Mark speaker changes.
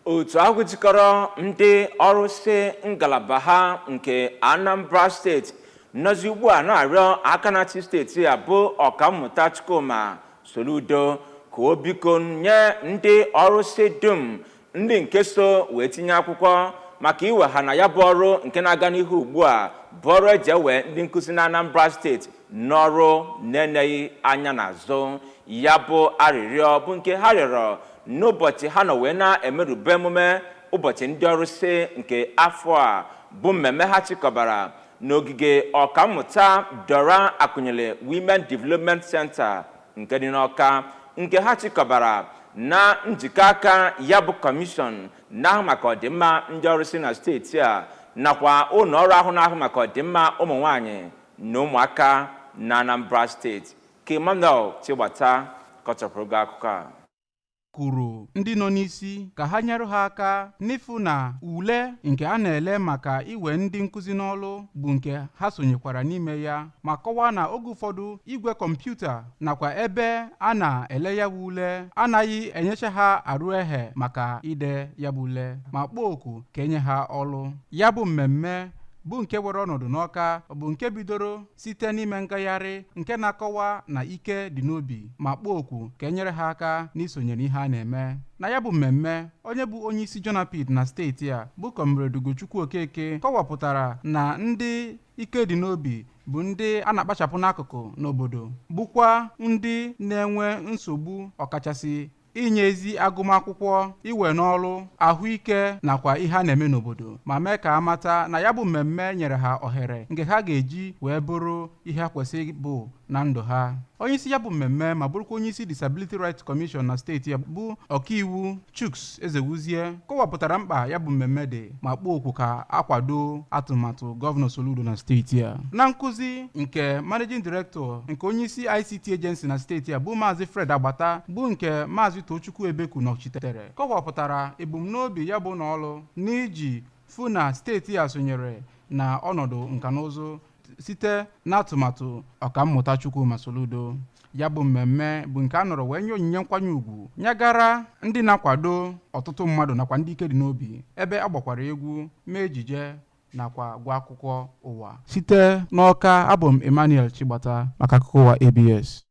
Speaker 1: Otu ahụ jikọrọ ndị ọrụsị ngalaba ha nke Anambra Steeti nọzi ugbu a na-arịọ aka na-achị steeti a bụ Ọkammụta Chukwuma Soludo ka o biko nye ndị ọrụsị dum ndị nke so wee tinye akwụkwọ maka iwe ha na ya bụ ọrụ nke na-aga n'ihu ugbu a, bụ ọrụ eji ewe ndị nkụzi na Anambra Steeti n'ọrụ na-eneghị anya n'azụ. Ya bụ arịrịọ bụ nke ha rịọrọ n'ụbọchị ha nọ wee na-emerube emume ụbọchị ndị ọrụsị nke afọ a, bụ mmemme ha chịkọbara n'ogige Ọkammụta Dora Akunyili Women Development Center nke dị n'Ọka, nke ha chịkọbara na njikọ aka ya bụ kọmishọn na-ahụ maka ọdịmma ndị ọrụsị na steeti a nakwa ụlọ ọrụ ahụ na-ahụ maka ọdịmma ụmụ nwanyị na ụmụaka na Anambra Steeti. Ka Emmanuel Chigbata kọchapụrụ gị akụkọ a.
Speaker 2: Kwuru ndị nọ n'isi ka ha nyere ha aka n'ịfụ na ule nke a na-ele maka iwe ndị nkụzi n'ọlụ bụ nke ha sonyekwara n'ime ya, ma kọwaa na oge ụfọdụ igwe kọmputa nakwa ebe a na-ele ya bụ ule anaghị enyecha ha arụ ehe maka ide ya bụ ule, ma kpọọ oku ka enye ha ọlụ. Ya bụ mmemme bụ nke were ọnọdụ n'Ọka bụ nke bidoro site n'ime ngagharị nke na-akọwa na ike dị n'obi, ma kpọọ oku ka e nyere ha aka n'isonye n'ihe a na-eme na ya bụ mmemme. Onye bụ onye isi JONAPWD na steeti a, bụ Comrade Ugochukwu Okeke, kọwapụtara na ndị ike dị n'obi bụ ndị a na-akpachapụ n'akụkụ n'obodo, bụkwa ndị na-enwe nsogbu, ọkachasị inye ezi agụmakwụkwọ, iwe n'ọrụ, ahụike nakwa ihe a na-eme n'obodo, ma mee ka a mata na ya bụ mmemme nyere ha ohere nke ha ga-eji wee bụrụ ihe ha kwesịrị bụ na ndụ ha. Onye isi ya bụ mmemme ma bụrụkwa onye isi Disability Rights Commission na steeti ya, bụ ọkaiwu Chuks Ezewuzie, kọwapụtara mkpa ya bụ mmemme dị, ma kpọọ oku ka akwado atụmatụ Gọvanọ Soludo na steeti a. Na nkụzi nke Managing Director nke onye isi ICT Agency na steeti a, bụ Maazị Fred Agbata, bụ nke Maazị Tochukwu Ebeku nọchitere, kọwapụtara ebumnobi ya bụ n'ọlụ n'iji fụ na steeti a sonyere na ọnọdụ nka na ụzụ site n'atụmatụ Ọkammụta Chukwuma Soludo. Ya bụ mmemme bụ nke a nọrọ wee nye onyinye nkwanye ùgwù nyegara ndị na-akwado ọtụtụ mmadụ nakwa ndị ike dị n'obi, ebe a gbakwara egwu, mee ejije nakwa gwa akụkọ ụwa. Site n'Ọka, abụ m Emmanuel Chigbata maka akụkọ ụwa ABS.